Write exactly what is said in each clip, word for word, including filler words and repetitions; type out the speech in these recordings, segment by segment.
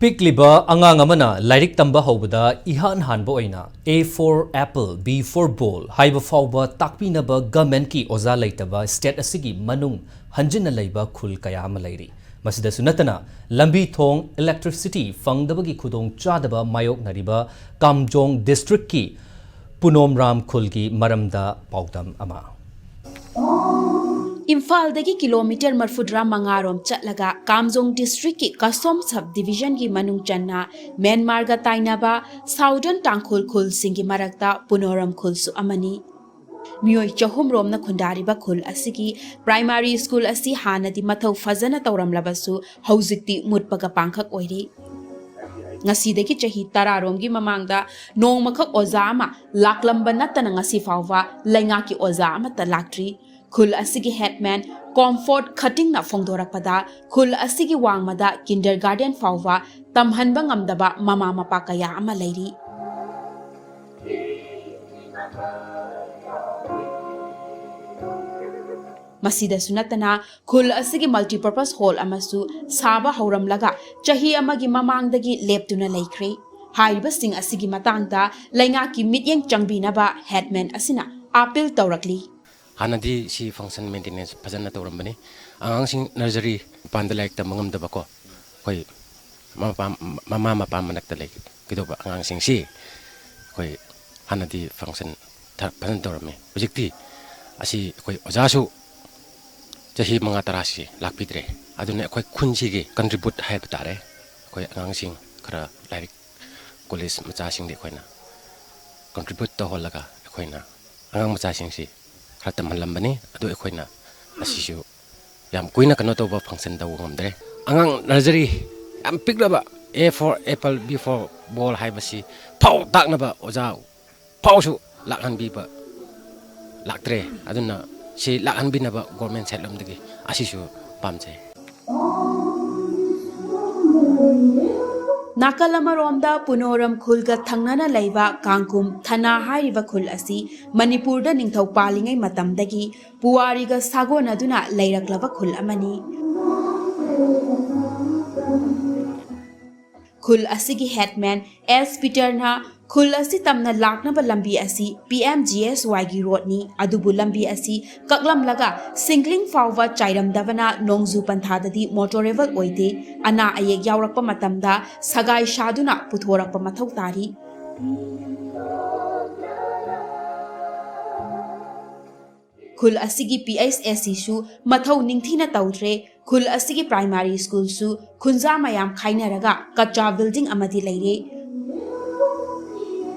ꯄꯤꯛꯂꯤꯕ ꯑꯉꯥꯡ ꯑꯃꯅ ꯂꯥꯏꯔꯤꯛ ꯇꯝꯕ ꯍꯧꯕꯗ ꯏꯍꯥꯟ ꯍꯥꯟꯕ ꯑꯣꯏꯅ A for apple, B for ball ꯍꯥꯏꯕ ꯐꯥꯎꯕ ꯇꯥꯛꯄꯤꯅꯕ ꯒꯃꯦꯟꯠꯀꯤ ꯑꯣꯖꯥ ꯂꯩꯇꯕ ꯁ꯭ꯇꯦꯠ ꯑꯁꯤꯒꯤ ꯃꯅꯨꯡ ꯍꯟꯖꯤꯟꯅ ꯂꯩꯕ ꯈꯨꯜ ꯀꯌꯥ ꯑꯃ ꯂꯩꯔꯤ꯫ ꯃꯁꯤꯗꯁꯨ ꯅꯠꯇꯅ ꯂꯝꯕꯤ ꯊꯣꯡ, electricity ꯐꯪꯗꯕꯒꯤ ꯈꯨꯗꯣꯡ ꯆꯥꯗꯕ ꯃꯥꯌꯣꯛꯅꯔꯤꯕ ꯀꯥꯝꯖꯣꯡ ꯗꯤꯁꯇ꯭ꯔꯤꯛꯀꯤ ꯄꯨꯅꯣꯝꯔꯥꯝ ꯈꯨꯜꯒꯤ ꯃꯔꯝꯗ ꯄꯥꯎꯗꯝ ꯑꯃ꯫ ꯏꯝꯐꯥꯜꯗꯒꯤ ꯀꯤꯂꯣꯃꯤꯇꯔ ꯃꯔꯐꯨꯇꯔꯥ ꯃꯉꯥꯔꯣꯝ ꯆꯠꯂꯒ ꯀꯥꯝꯖꯣꯡ ꯗꯤꯁꯇ꯭ꯔꯤꯛꯀꯤ ꯀꯁꯣꯝ ꯁꯕ ꯗꯤꯕꯤꯖꯟꯒꯤ ꯃꯅꯨꯡ ꯆꯟꯅ ꯃ꯭ꯌꯥꯟꯃꯥꯔꯒ ꯇꯥꯏꯅꯕ ꯁꯥꯎꯗꯔꯟ ꯇꯥꯡꯈꯨꯜ ꯈꯨꯜꯁꯤꯡꯒꯤ ꯃꯔꯛꯇ ꯄꯨꯅꯣꯔꯝ ꯈꯨꯜꯁꯨ ꯑꯃꯅꯤ꯫ ꯃꯤꯑꯣꯏ ꯆꯍꯨꯝ ꯔꯣꯝꯅ ꯈꯨꯟꯗꯥꯔꯤꯕ ꯈꯨꯜ ꯑꯁꯤꯒꯤ ꯄ꯭ꯔꯥꯏꯃꯥꯔꯤ ꯁ꯭ꯀꯨꯜ ꯑꯁꯤ ꯍꯥꯟꯅꯗꯤ ꯃꯊꯧ ꯐꯖꯅ ꯇꯧꯔꯝꯂꯕꯁꯨ ꯍꯧꯖꯤꯛꯇꯤ ꯃꯨꯠꯄꯒ ꯄꯥꯡꯈꯛ ꯑꯣꯏꯔꯤ꯫ ꯉꯁꯤꯗꯒꯤ ꯆꯍꯤ ꯇꯔꯥ ꯔꯣꯝꯒꯤ ꯃꯃꯥꯡꯗ ꯅꯣꯡꯃꯈꯛ ꯑꯣꯖꯥ ꯑꯃ ꯂꯥꯛꯂꯝꯕ ꯅꯠꯇꯅ ꯉꯁꯤ ꯐꯥꯎꯕ ꯂꯩꯉꯥꯛꯀꯤ ꯑꯣꯖꯥ ꯑꯃꯠꯇ ꯂꯥꯛꯇ꯭ꯔꯤ꯫ ꯈꯨꯜ ꯑꯁꯤꯒꯤ ꯍꯦꯗꯃꯦꯟ ꯀꯣꯝꯐꯣꯔꯠ ꯈꯇꯤꯡꯅ ꯐꯣꯡꯗꯣꯔꯛꯄꯗ ꯈꯨꯜ ꯑꯁꯤꯒꯤ ꯋꯥꯡꯃꯗ ꯀꯤꯟꯗꯔꯒꯥꯔꯗꯦꯟ ꯐꯥꯎꯕ ꯇꯝꯍꯟꯕ ꯉꯝꯗꯕ ꯃꯃꯥ ꯃꯄꯥ ꯀꯌꯥ ꯑꯃ ꯂꯩꯔꯤ꯫ ꯃꯁꯤꯗꯁꯨ ꯅꯠꯇꯅ ꯈꯨꯜ ꯑꯁꯤꯒꯤ ꯃꯜꯇꯤꯄꯔꯄꯁ ꯍꯣꯜ ꯑꯃꯁꯨ ꯁꯥꯕ ꯍꯧꯔꯝꯂꯒ ꯆꯍꯤ ꯑꯃꯒꯤ ꯃꯃꯥꯡꯗꯒꯤ ꯂꯦꯞꯇꯨꯅ ꯂꯩꯈ꯭ꯔꯦ꯫ ꯍꯥꯏꯔꯤꯕꯁꯤꯡ ꯑꯁꯤꯒꯤ ꯃꯇꯥꯡꯗ ꯂꯩꯉꯥꯛꯀꯤ ꯃꯤꯠꯌꯦꯡ ꯆꯪꯕꯤꯅꯕ ꯍꯦꯗꯃꯦꯟ ꯑꯁꯤꯅ ꯑꯥꯄꯤꯜ ꯇꯧꯔꯛꯂꯤ꯫ ꯍꯥꯟꯅꯗꯤ ꯁꯤ ꯐꯪꯁꯟ ꯃꯦꯟꯇꯦꯅꯦꯟꯁ ꯐꯖꯅ ꯇꯧꯔꯝꯕꯅꯤ꯫ ꯑꯉꯥꯡꯁꯤꯡ ꯅꯔꯖꯔꯤ ꯃꯄꯥꯟꯗ ꯂꯥꯏꯔꯤꯛ ꯇꯝꯕ ꯉꯝꯗꯕꯀꯣ, ꯑꯩꯈꯣꯏ ꯃꯃꯥ ꯃꯄꯥ, ꯃꯃꯥ ꯃꯄꯥ ꯃꯅꯥꯛꯇ ꯂꯩꯒꯗꯧꯕ ꯑꯉꯥꯡꯁꯤꯡꯁꯤ ꯑꯩꯈꯣꯏ ꯍꯥꯟꯅꯗꯤ ꯐꯪꯁꯟ ꯊ-, ꯐꯖꯅ ꯇꯧꯔꯝꯃꯤ꯫ ꯍꯧꯖꯤꯛꯇꯤ ꯑꯁꯤ ꯑꯩꯈꯣꯏ ꯑꯣꯖꯥꯁꯨ ꯆꯍꯤ ꯃꯉꯥ ꯇꯔꯥꯁꯤ ꯂꯥꯛꯄꯤꯗ꯭ꯔꯦ꯫ ꯑꯗꯨꯅ ꯑꯩꯈꯣꯏ ꯈꯨꯟꯁꯤꯒꯤ ꯀꯟꯇ꯭ꯔꯤꯕ꯭ꯌꯨꯠ ꯍꯥꯏꯕ ꯇꯥꯔꯦ, ꯑꯩꯈꯣꯏ ꯑꯉꯥꯡꯁꯤꯡ ꯈꯔ ꯂꯥꯏꯔꯤꯛ ꯀꯣꯂꯦꯖ ꯃꯆꯥꯁꯤꯡꯗꯤ ꯑꯩꯈꯣꯏꯅ ꯀꯟꯇ꯭ꯔꯤꯕ꯭ꯌꯨꯠ ꯇꯧꯍꯜꯂꯒ ꯑꯩꯈꯣꯏꯅ ꯑꯉꯥꯡ ꯃꯆꯥꯁꯤꯡꯁꯤ ꯈꯔ ꯇꯝꯍꯜꯂꯝꯕꯅꯤ꯫ ꯑꯗꯨ ꯑꯩꯈꯣꯏꯅ ꯑꯁꯤꯁꯨ ꯌꯥꯝ ꯀꯨꯏꯅ ꯀꯩꯅꯣ ꯇꯧꯕ ꯐꯪꯁꯟ ꯇꯧꯕ ꯉꯝꯗ꯭ꯔꯦ꯫ ꯑꯉꯥꯡ ꯅꯔꯖꯔꯤ ꯌꯥꯝ ꯄꯤꯛꯂꯕ A for apple, B for ball ꯍꯥꯏꯕꯁꯤ ꯐꯥꯎ ꯇꯥꯛꯅꯕ ꯑꯣꯖꯥ ꯐꯥꯎꯁꯨ ꯂꯥꯛꯍꯟꯕꯤꯕ ꯂꯥꯛꯇ꯭ꯔꯦ꯫ ꯑꯗꯨꯅ ꯁꯤ ꯂꯥꯛꯍꯟꯕꯤꯅꯕ ꯒꯣꯔꯃꯦꯟ ꯁꯥꯏꯠꯂꯣꯝꯗꯒꯤ ꯑꯁꯤꯁꯨ ꯄꯥꯝꯖꯩ꯫ ꯅꯥꯀꯜ ꯑꯃꯔꯣꯝꯗ ꯄꯨꯅꯣꯔꯝ ꯈꯨꯜꯒ ꯊꯪꯅꯅ ꯂꯩꯕ ꯀꯥꯡꯒꯨꯝ ꯊꯅꯥ ꯍꯥꯏꯔꯤꯕ ꯈꯨꯜ ꯑꯁꯤ ꯃꯅꯤꯄꯨꯔꯗ ꯅꯤꯡꯊꯧ ꯄꯥꯜꯂꯤꯉꯩ ꯃꯇꯝꯗꯒꯤ ꯄꯨꯋꯥꯔꯤꯒ ꯁꯥꯒꯣꯟꯅꯗꯨꯅ ꯂꯩꯔꯛꯂꯕ ꯈꯨꯜ ꯑꯃꯅꯤ꯫ ꯈꯨꯜ ꯑꯁꯤꯒꯤ ꯍꯦꯗꯃꯦꯟ ꯑꯦꯁ ꯄꯤꯇꯔꯅ ꯈꯨꯜ ꯑꯁꯤ ꯇꯝꯅ ꯂꯥꯛꯅꯕ ꯂꯝꯕꯤ ꯑꯁꯤ ꯄꯤ ꯑꯦꯝ ꯖꯤ ꯑꯦꯁ ꯋꯥꯏꯒꯤ ꯔꯣꯗꯅꯤ, ꯑꯗꯨꯕꯨ ꯂꯝꯕꯤ ꯑꯁꯤ ꯀꯛꯂꯝꯂꯒ ꯁꯤꯡꯒ꯭ꯂꯤꯡ ꯐꯥꯎꯕ ꯆꯥꯏꯔꯝꯗꯕꯅ ꯅꯣꯡꯖꯨ ꯄꯟꯊꯥꯗꯗꯤ ꯃꯣꯇꯣꯔꯦꯕꯜ ꯑꯣꯏꯗꯦ꯫ ꯑꯅꯥ ꯑꯌꯦꯛ ꯌꯥꯎꯔꯛꯄ ꯃꯇꯝꯗ ꯁꯒꯥꯏ ꯁꯥꯗꯨꯅ ꯄꯨꯊꯣꯔꯛꯄ ꯃꯊꯧ ꯇꯥꯔꯤ꯫ ꯈꯨꯜ ꯑꯁꯤꯒꯤ ꯄꯤ ꯑꯩꯆ ꯑꯦꯁ ꯁꯤꯁꯨ ꯃꯊꯧ ꯅꯤꯡꯊꯤꯅ ꯇꯧꯗ꯭ꯔꯦ꯫ ꯈꯨꯜ ꯑꯁꯤꯒꯤ ꯄ꯭ꯔꯥꯏꯃꯥꯔꯤ ꯁ꯭ꯀꯨꯜꯁꯨ ꯈꯨꯟꯖꯥ ꯃꯌꯥꯝ ꯈꯥꯏꯅꯔꯒ ꯀꯆꯥ ꯕꯤꯜꯗꯤꯡ ꯑꯃꯗꯤ ꯂꯩꯔꯦ꯫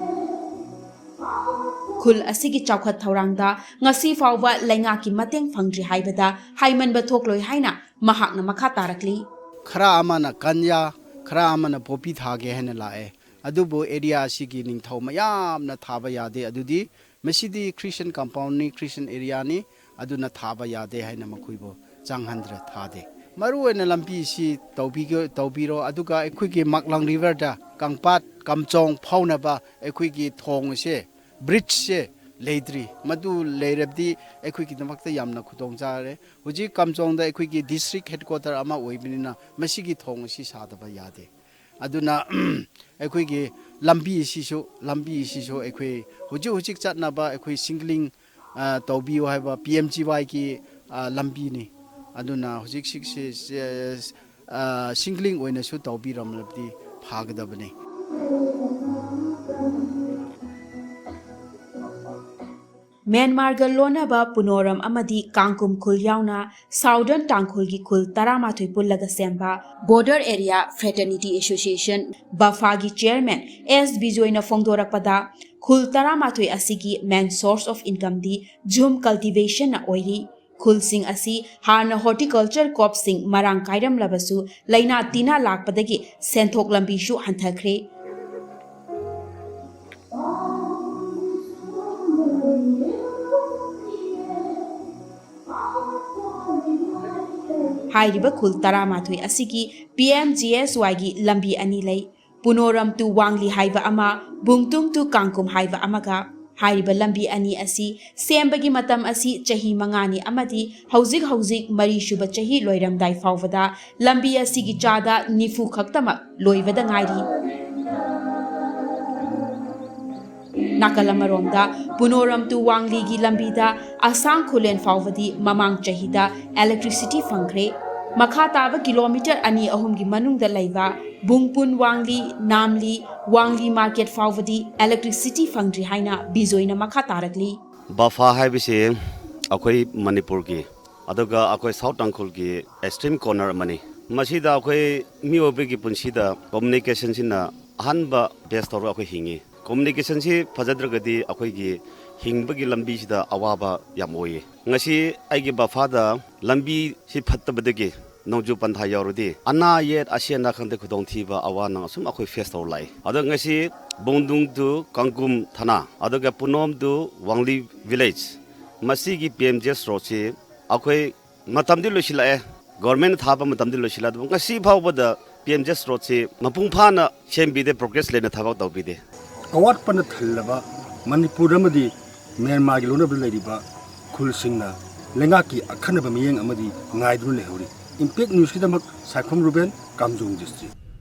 ꯈꯨꯜ ꯑꯁꯤꯒꯤ ꯆꯥꯎꯈꯠ ꯊꯧꯔꯥꯡꯗ ꯉꯁꯤ ꯐꯥꯎꯕ ꯂꯩꯉꯥꯛꯀꯤ ꯃꯇꯦꯡ ꯐꯪꯗ꯭ꯔꯤ ꯍꯥꯏꯕꯗ ꯍꯥꯏꯃꯟꯕ ꯊꯣꯛꯂꯣꯏ ꯍꯥꯏꯅ ꯃꯍꯥꯛꯅ ꯃꯈꯥ ꯇꯥꯔꯛꯂꯤ꯫ ꯈꯔ ꯑꯃꯅ ꯀꯟꯌꯥ, ꯈꯔ ꯑꯃꯅ ꯄꯣꯄꯤ ꯊꯥꯒꯦ ꯍꯥꯏꯅ ꯂꯥꯛꯑꯦ꯫ ꯑꯗꯨꯕꯨ ꯑꯦꯔꯤꯌꯥ ꯑꯁꯤꯒꯤ ꯅꯤꯡꯊꯧ ꯃꯌꯥꯝꯅ ꯊꯥꯕ ꯌꯥꯗꯦ꯫ ꯑꯗꯨꯗꯤ ꯃꯁꯤꯗꯤ ꯈ꯭ꯔꯤꯁꯇꯤꯌꯟ ꯀꯝꯄꯥꯎꯟꯅꯤ, ꯈ꯭ꯔꯤꯁꯇꯤꯌꯟ ꯑꯦꯔꯤꯌꯥꯅꯤ, ꯑꯗꯨꯅ ꯊꯥꯕ ꯌꯥꯗꯦ ꯍꯥꯏꯅ ꯃꯈꯣꯏꯕꯨ ꯆꯪꯍꯟꯗ꯭ꯔꯦ, ꯊꯥꯗꯦ꯫ ꯃꯔꯨꯑꯣꯏꯅ ꯂꯝꯕꯤꯁꯤ ꯇꯧꯕꯤꯒ-, ꯇꯧꯕꯤꯔꯣ꯫ ꯑꯗꯨꯒ ꯑꯩꯈꯣꯏꯒꯤ ꯃꯥꯛꯂꯪ ꯔꯤꯚꯔꯗ ꯀꯪꯄꯥꯠ ꯀꯝꯆꯣꯡ ꯐꯥꯎꯅꯕ ꯑꯩꯈꯣꯏꯒꯤ ꯊꯣꯡ ꯑꯁꯦ, ꯕ꯭ꯔꯤꯖꯁꯦ ꯂꯩꯇ꯭ꯔꯤ꯫ ꯃꯗꯨ ꯂꯩꯔꯕꯗꯤ ꯑꯩꯈꯣꯏꯒꯤꯗꯃꯛꯇ ꯌꯥꯝꯅ ꯈꯨꯗꯣꯡ ꯆꯥꯔꯦ꯫ ꯍꯧꯖꯤꯛ ꯀꯝꯆꯣꯡꯗ ꯑꯩꯈꯣꯏꯒꯤ ꯗꯤꯁꯇ꯭ꯔꯤꯛ ꯍꯦꯗꯀ꯭ꯋꯥꯇꯔ ꯑꯃ ꯑꯣꯏꯕꯅꯤꯅ ꯃꯁꯤꯒꯤ ꯊꯣꯡ ꯑꯁꯤ ꯁꯥꯗꯕ ꯌꯥꯗꯦ꯫ ꯑꯗꯨꯅ ꯑꯩꯈꯣꯏꯒꯤ ꯂꯝꯕꯤ ꯑꯁꯤꯁꯨ, ꯂꯝꯕꯤ ꯑꯁꯤꯁꯨ ꯑꯩꯈꯣꯏ ꯍꯧꯖꯤꯛ ꯍꯧꯖꯤꯛ ꯆꯠꯅꯕ ꯑꯩꯈꯣꯏ ꯁꯤꯡꯒ꯭ꯂꯤꯡ, ꯑ, ꯇꯧꯕꯤꯌꯨ ꯍꯥꯏꯕ ꯄꯤ ꯑꯦꯝ ꯖꯤ ꯋꯥꯏꯒꯤ, ꯑ, ꯂꯝꯕꯤꯅꯤ꯫ ꯑꯗꯨꯅ ꯍꯧꯖꯤꯛ ꯁꯤꯛꯁꯦ, ꯑ, ꯁꯤꯡꯒ꯭ꯂꯤꯡ ꯑꯣꯏꯅꯁꯨ ꯇꯧꯕꯤꯔꯝꯂꯕꯗꯤ ꯐꯒꯗꯕꯅꯤ꯫ ꯃ꯭ꯌꯥꯟꯃꯥꯔꯒ ꯂꯣꯟꯅꯕ ꯄꯨꯅꯣꯔꯝ ꯑꯃꯗꯤ ꯀꯥꯡꯀꯨꯝ ꯈꯨꯜ ꯌꯥꯎꯅ ꯁꯥꯎꯗꯔꯟ ꯇꯥꯡꯈꯨꯜꯒꯤ ꯈꯨꯜ ꯇꯔꯥꯃꯥꯊꯣꯏ ꯄꯨꯜꯂꯒ ꯁꯦꯝꯕ ꯕꯣꯔꯗꯔ ꯑꯦꯔꯤꯌꯥ ꯐ꯭ꯔꯦꯇꯔꯅꯤꯇꯤ ꯑꯦꯁꯣꯁꯤꯌꯦꯁꯟ, ꯕꯐꯥꯒꯤ ꯆꯤꯌꯔꯃꯦꯟ ꯑꯦꯁ ꯕꯤꯖꯣꯏꯅ ꯐꯣꯡꯗꯣꯔꯛꯄꯗ, ꯈꯨꯜ ꯇꯔꯥꯃꯥꯊꯣꯏ ꯑꯁꯤꯒꯤ main source of incomeꯗꯤ ꯖꯨꯝ ꯀꯜꯇꯤꯚꯦꯁꯟꯅ ꯑꯣꯏꯔꯤ꯫ ꯈꯨꯜꯁꯤꯡ ꯑꯁꯤ ꯍꯥꯟꯅ ꯍꯣꯔꯇꯤꯀꯜꯆꯔ ꯀ꯭ꯔꯣꯞꯁꯤꯡ ꯃꯔꯥꯡ ꯀꯥꯏꯔꯝꯂꯕꯁꯨ, ꯂꯥꯏꯅꯥ ꯇꯤꯟꯅꯥ ꯂꯥꯛꯄꯗꯒꯤ ꯁꯦꯟꯊꯣꯛ ꯂꯝꯕꯤꯁꯨ ꯍꯟꯊꯈ꯭ꯔꯦ꯫ ꯍꯥꯏꯔꯤꯕ ꯈꯨꯜ ꯇꯔꯥꯃꯥꯊꯣꯏ ꯑꯁꯤꯒꯤ ꯄꯤ ꯑꯦꯝ ꯖꯤ ꯑꯦꯁ ꯋꯥꯏꯒꯤ ꯂꯝꯕꯤ ꯑꯅꯤ ꯂꯩ꯫ ꯄꯨꯅꯣꯔꯝ to ꯋꯥꯡꯂꯤ ꯍꯥꯏꯕ ꯑꯃ, ꯕꯨꯡꯇꯨꯡ to ꯀꯥꯡꯀꯨꯝ ꯍꯥꯏꯕ ꯑꯃꯒ꯫ ꯍꯥꯏꯔꯤꯕ ꯂꯝꯕꯤ ꯑꯅꯤ ꯑꯁꯤ ꯁꯦꯝꯕꯒꯤ ꯃꯇꯝ ꯑꯁꯤ ꯆꯍꯤ ꯃꯉꯥꯅꯤ ꯑꯃꯗꯤ ꯍꯧꯖꯤꯛ ꯍꯧꯖꯤꯛ ꯃꯔꯤꯁꯨꯕ ꯆꯍꯤ ꯂꯣꯏꯔꯝꯗꯥꯏ ꯐꯥꯎꯕꯗ ꯂꯝꯕꯤ ꯑꯁꯤꯒꯤ ꯆꯥꯗ ꯅꯤꯐꯨ ꯈꯛꯇꯃꯛ ꯂꯣꯏꯕꯗ ꯉꯥꯏꯔꯤ꯫ ꯅꯥꯀꯜ ꯑꯃꯔꯣꯝꯗ ꯄꯨꯅꯣꯔꯝ ꯇꯨ ꯋꯥꯡꯂꯤꯒꯤ ꯂꯝꯕꯤꯗ ꯑꯁꯥꯡ ꯈꯨꯂꯦꯟ ꯐꯥꯎꯕꯗꯤ ꯃꯃꯥꯡ ꯆꯍꯤꯗ electricity ꯐꯪꯈ꯭ꯔꯦ꯫ ꯃꯈꯥ ꯇꯥꯕ ꯀꯤꯂꯣꯃꯤꯇꯔ ꯑꯅꯤ ꯑꯍꯨꯝꯒꯤ ꯃꯅꯨꯡꯗ ꯂꯩꯕ ꯕꯨꯡꯄꯨꯟ ꯋꯥꯡꯂꯤ, ꯅꯥꯝꯂꯤ, ꯋꯥꯡꯂꯤ market ꯐꯥꯎꯕꯗꯤ electricity ꯐꯪꯗ꯭ꯔꯤ ꯍꯥꯏꯅ ꯕꯤꯖꯣꯏꯅ ꯃꯈꯥ ꯇꯥꯔꯛꯂꯤ꯫ ꯕꯐꯥ ꯍꯥꯏꯕꯁꯤ ꯑꯩꯈꯣꯏ ꯃꯅꯤꯄꯨꯔꯒꯤ, ꯑꯗꯨꯒ ꯑꯩꯈꯣꯏ South ꯇꯥꯡꯈꯨꯜꯒꯤ extreme corner ꯑꯃꯅꯤ꯫ ꯃꯁꯤꯗ ꯑꯩꯈꯣꯏ ꯃꯤꯑꯣꯏꯕꯒꯤ ꯄꯨꯟꯁꯤꯗ communication ꯁꯤꯅ ꯑꯍꯥꯟꯕ base ꯇꯧꯔꯒ ꯑꯩꯈꯣꯏ ꯍꯤꯡꯉꯤ꯫ Communication ꯁꯤ ꯐꯖꯗ꯭ꯔꯒꯗꯤ ꯑꯩꯈꯣꯏꯒꯤ ꯍꯤꯡꯕꯒꯤ ꯂꯝꯕꯤꯁꯤꯗ ꯑꯋꯥꯕ ꯌꯥꯝ ꯑꯣꯏꯌꯦ꯫ ꯉꯁꯤ ꯑꯩꯒꯤ ꯕꯐꯥꯗ ꯂꯝꯕꯤꯁꯤ ꯐꯠꯇꯕꯗꯒꯤ ꯅꯣꯡꯖꯨ ꯄꯟꯊꯥ ꯌꯧꯔꯗꯤ ꯑꯅꯥ ꯑꯌꯦꯛ, ꯑꯁꯤ ꯑꯅꯥ ꯈꯪꯗꯦ, ꯈꯨꯗꯣꯡꯊꯤꯕ ꯑꯋꯥ ꯑꯅꯥ ꯑꯁꯨꯝ ꯑꯩꯈꯣꯏ face ꯇꯧꯔ ꯂꯥꯛꯏ꯫ ꯑꯗꯣ ꯉꯁꯤ ꯕꯣꯡꯗꯨꯡ to ꯀꯥꯡꯒꯨꯝ ꯊꯥꯅꯥ, ꯑꯗꯨꯒ ꯄꯨꯅꯣꯝ to ꯋꯥꯡꯂꯤ village, ꯃꯁꯤꯒꯤ P M G S road ꯁꯤ ꯑꯩꯈꯣꯏ ꯃꯇꯝꯗꯤ ꯂꯣꯏꯁꯤꯜꯂꯛꯑꯦ, government ꯅ ꯊꯥꯕ ꯃꯇꯝꯗꯤ ꯂꯣꯏꯁꯤꯜꯂꯛꯑꯦ, ꯑꯗꯨꯕꯨ ꯉꯁꯤ ꯐꯥꯎꯕꯗ P M G S road ꯁꯤ ꯃꯄꯨꯡ ꯐꯥꯅ ꯁꯦꯝꯕꯤꯗꯦ, progress ꯂꯩꯅ ꯊꯕꯛ ꯇꯧꯕꯤꯗꯦ꯫ ꯑꯋꯥꯠꯄꯅ ꯊꯜꯂꯕ ꯃꯅꯤꯄꯨꯔ ꯑꯃꯗꯤ ꯃ꯭ꯌꯥꯟꯃꯥꯔꯒꯤ ꯂꯣꯟꯅꯕꯗ ꯂꯩꯔꯤꯕ ꯈꯨꯜꯁꯤꯡꯅ ꯂꯩꯉꯥꯛꯀꯤ ꯑꯈꯟꯅꯕ ꯃꯤꯠꯌꯦꯡ ꯑꯃꯗꯤ ꯉꯥꯏꯗꯨꯅ ꯂꯩꯍꯧꯔꯤ꯫ Impact News ꯀꯤꯗꯃꯛ ꯁꯥꯏꯈꯣꯝ ꯔꯨꯕꯦꯟ, ꯀꯥꯝꯖꯣꯡ district꯫